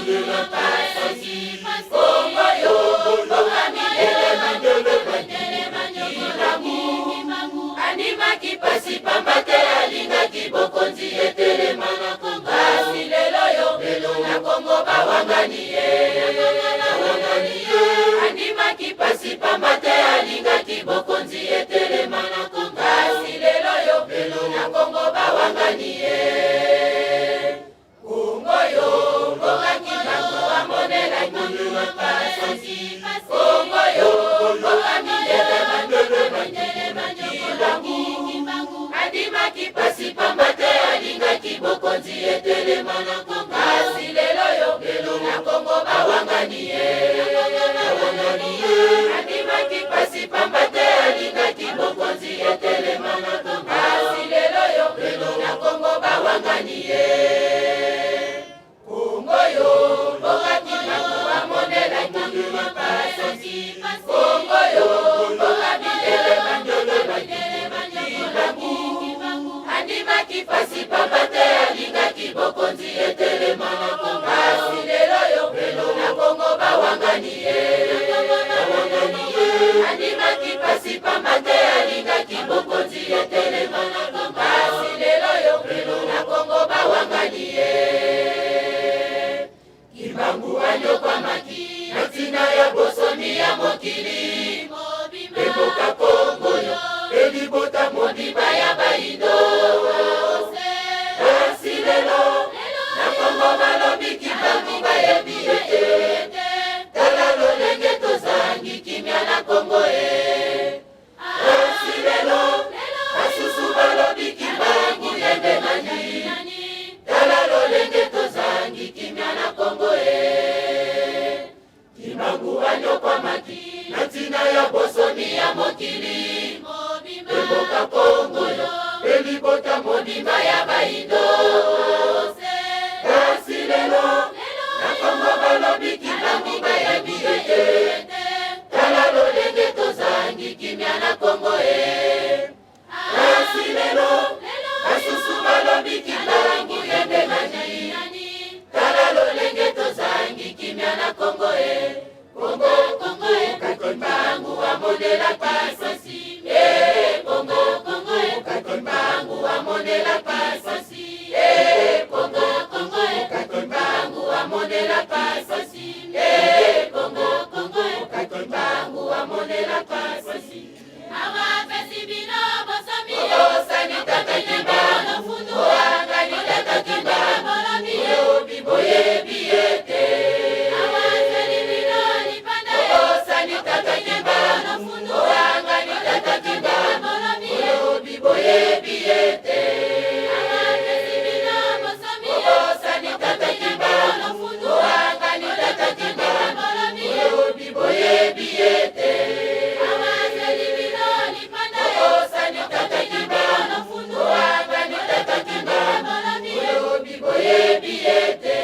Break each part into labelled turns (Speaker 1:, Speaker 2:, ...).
Speaker 1: Pasi Kongo yo mboka mindele Kimbangu andimaki pasi pamba te alingaki bokonzi etelema na Kongo. Kasi lelo yo na Kongo bawangani ye, andimaki pasi pamba te alingaki bokonzi etelema na Kongo. Kasi lelo yo na Kongo bawangani ye. Kongo yo mboka Kimbangu amonelaki pasi. Kongo yo mboka mindele Kimbangu andimaki pasi pamba te alingaki bokonzi etelema na Kongo. Kasi lelo yo na Kongo bawangani ye, andimaki pasi pamba te alingaki bokonzi etelema na Kongo. Kasi lelo yo na Kongo bawangani ye. Kongo yo mboka Kimbangu amonelaki pasi. Kongo yo mboka mindele Kimbangu andimaki pasi pamba te alingaki bokonzi etelema na Kongo. Kasi lelo yo na Kongo bawangani ye, andimaki pasi pamba te alingaki bokonzi etelema na Kongo. Kasi lelo yo na Kongo bawangani ye. Kimbangu anyokwamaki na ntina ya bosomi ya mokili mboka Kongo yo elibota mobimba ya bayindo. Kasi lelo na Kongo balobi Kimbangu bayebi ye te. Tala lolenge tozangi kimia na Kongo e. Kasi lelo basusu balobi Kimbangu ye nde nani? Tala lolenge tozangi kimia na Kongo e. Kimbangu anyokwamaki na ntina ya bosomi ya mokili mboka Kongo yo elibota mobimba ya bayindo. Kasi lelo na Kongo balobi Kimbangu bayebi ye te. Tala lolenge tozangi kimia na Kongo e. Kasi lelo basusu balobi Kimbangu ye nde nani? Tala lolenge tozangi kimia na Kongo e. Kongo, Kongo e, Kimbangu amonela pasi. E Kongo, Kongo e, Kimbangu amonela pasi. E Kongo, Kongo e, Kimbangu amonela pasi. E Kongo, Kongo e, Kimbangu amonela pasi.
Speaker 2: Awa apesi bino bosomi.
Speaker 1: Obosani tata Kimbangu, owangani tata Kimbangu, olobi boyebi ye te.
Speaker 2: Awa azeli bino lipanda.
Speaker 1: Obosani tata Kimbangu, owangani tata Kimbangu, olobi boyebi ye te.
Speaker 2: Awa apesi bino bosomi.
Speaker 1: Obosani tata Kimbangu, owangani tata Kimbangu, olobi boyebi ye te.
Speaker 2: Awa azeli bino lipanda.
Speaker 1: Obosani tata Kimbangu, owangani tata Kimbangu, olobi boyebi ye te.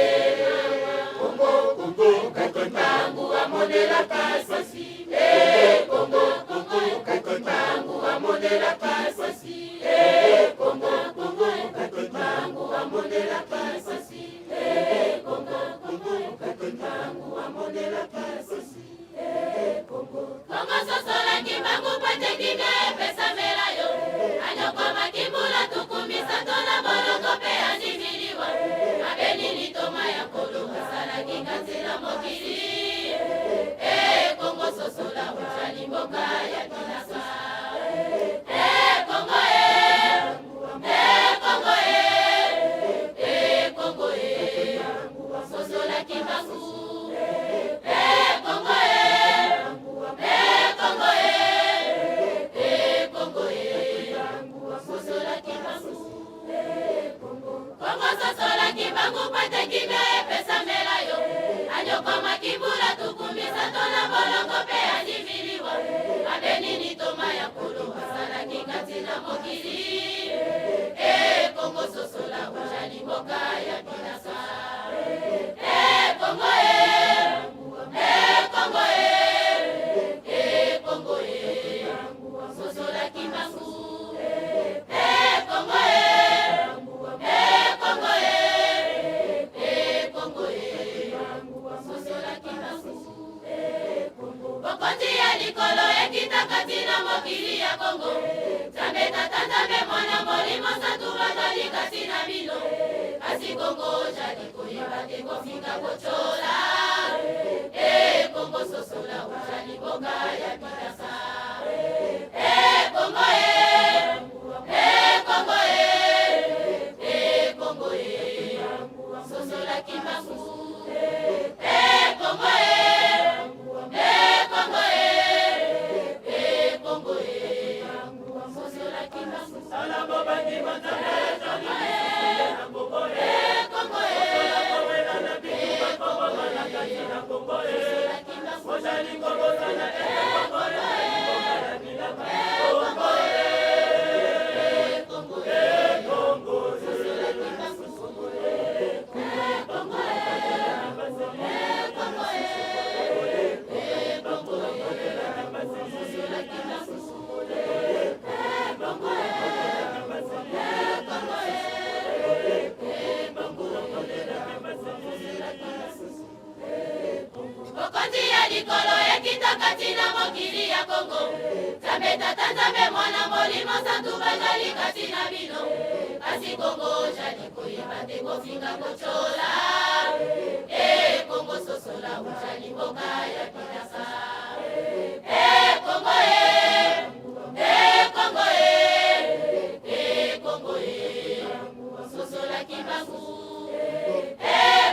Speaker 1: Kongo, Kongo, Kimbangu amonela pasi. Eh, Kongo, Kongo, Kimbangu amonela pasi. Eh, Kongo, Kongo, Kimbangu amonela pasi. Eh, Kongo, Kongo, Kimbangu amonela pasi. Eh, Kongo.
Speaker 2: Kongo sosola Kimbangu po te kimia epesamela yo. Anyokwamaki mbula 30 na boloko mpe andimiliwa. Mabe nini toma ya Nkolo asalaki kati na mokili? E Kongo sosola ozali mboka ya bilaka. E Kongo e, e Kongo e, e Kongo e, sosola Kimbangu. E Kongo e, e Kongo e, e Kongo e, sosola Kimbangu. Kongo sosola Kimbangu po te kimia epesamela yo. Anyokwamaki mbula 30 na boloko mpe andimiliwa. Mabe nini toma ya Nkolo asalaki kati na mokili? E Kongo sosola ozali mboka ya bilaka. E Kongo e, e Kongo e, e Kongo e, sosola Kimbangu. E Kongo e, e Kongo e, e Kongo e, Nzambe Tata, Nzambe Mwana, Molimo Santu bazali kati na bino. Kasi Kongo ojali koyeba te kofinga kotyola. E Kongo sosola ojali mboka ya bilaka. E Kongo e, e Kongo e, e Kongo e, sosola Kimbangu. E Kongo e, e Kongo e, e Kongo e, sosola Kimbangu. E Kongo e, e Kongo e, sosola Kimbangu. E Kongo e, e Kongo e, sosola Kimbangu. E Kongo e, e Kongo e, e Kongo e, sosola Kimbangu. E Kongo e, e Kongo e, e Kongo e, sosola Kimbangu. Bokonzi ya likolo ekita kati na mokili ya Kongo. Nzambe Tata, Nzambe Mwana, Molimo Santu bazali kati na bino. Kasi Kongo ojali koyeba te kofinga kotyola. E Kongo sosola ojali mboka ya bilaka. E Kongo e, e Kongo e, e Kongo e, sosola Kimbangu. E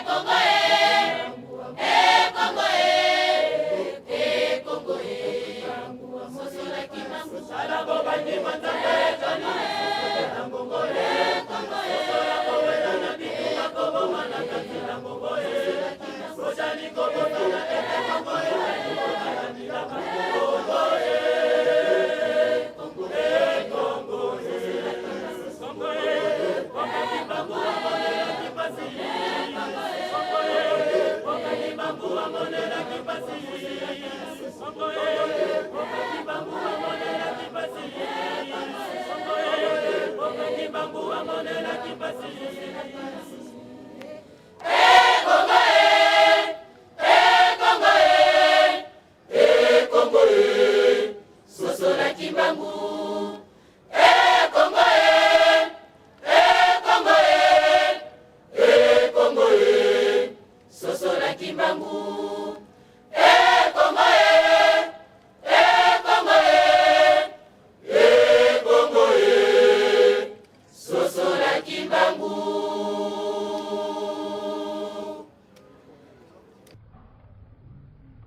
Speaker 2: Kongo e, e Kongo e, e Kongo e, sosola Kimbangu. E Kongo e, e Kongo e, e Kongo e, sosola Kimbangu. E Kongo e, e Kongo e, e Kongo e, sosola Kimbangu. E Kongo e, e Kongo e, e Kongo e, sosola Kimbangu.